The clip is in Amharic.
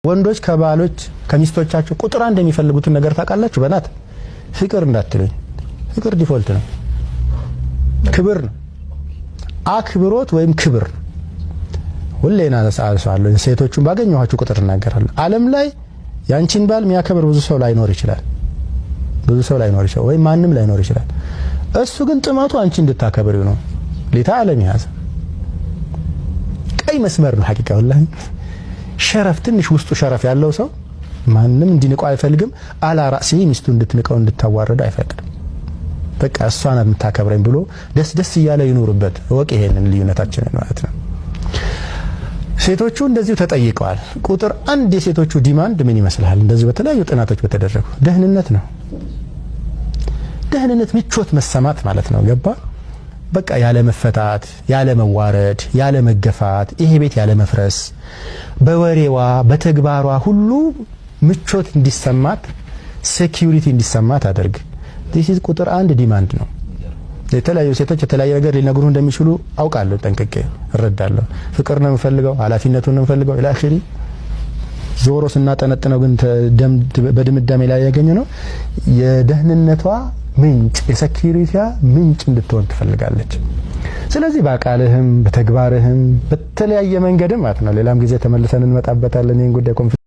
ወንዶች ከባሎች ከሚስቶቻቸው ቁጥር አንድ የሚፈልጉትን ነገር ታውቃላችሁ? በናት ፍቅር እንዳትሉኝ። ፍቅር default ነው፣ ክብር ነው፣ አክብሮት ወይም ክብር። ሁሌ አነሳለሁ። ሴቶቹን ባገኘኋችሁ ቁጥር እናገራለሁ። ዓለም ላይ ያንቺን ባል የሚያከብር ብዙ ሰው ላይኖር ይችላል። ብዙ ሰው ላይኖር ይችላል፣ ወይም ማንም ላይኖር ይችላል። እሱ ግን ጥማቱ አንቺ እንድታከብሪው ነው። ሌታ ዓለም የያዘ ቀይ መስመር ነው። ሐቂቃ ወላሂ شرف ትንሽ ውስጡ شرف ያለው ሰው ማንም እንዲንቀው አይፈልግም። على رأسه ሚስቱ እንድትንቀው እንድታዋርደው አይፈቅድም። በቃ እሷ ናት የምታከብረኝ ብሎ ደስ ደስ እያለ ይኑርበት። እወቅ ይሄንን ልዩነታችንን ማለት ነው። ሴቶቹ እንደዚሁ ተጠይቀዋል። ቁጥር አንድ የሴቶቹ demand ምን ይመስልሃል? እንደዚሁ በተለያዩ ጥናቶች በተደረጉ ደህንነት ነው። ደህንነት፣ ምቾት መሰማት ማለት ነው። ገባ? በቃ ያለ መፈታት፣ ያለ መዋረድ፣ ያለ መገፋት፣ ይሄ ቤት ያለ መፍረስ፣ በወሬዋ በተግባሯ ሁሉ ምቾት እንዲሰማት፣ security እንዲሰማት አደርግ። This is ቁጥር አንድ demand ነው። የተለያዩ ሴቶች የተለያየ ነገር ሊነግሩ እንደሚችሉ አውቃለሁ፣ ጠንቅቄ እረዳለሁ። ፍቅር ነው የምፈልገው፣ ኃላፊነቱን ነው የምፈልገው إلى آخره። ዞሮ ስናጠነጥነው ግን በድምዳሜ ላይ ያገኘ ነው የደህንነቷ ምንጭ፣ የ security ዋ ምንጭ እንድትሆን ትፈልጋለች። ስለዚህ በቃልህም በተግባርህም በተለያየ መንገድም ማለት ነው። ሌላም ጊዜ ተመልሰን እንመጣበታለን ይህን ጉዳይ።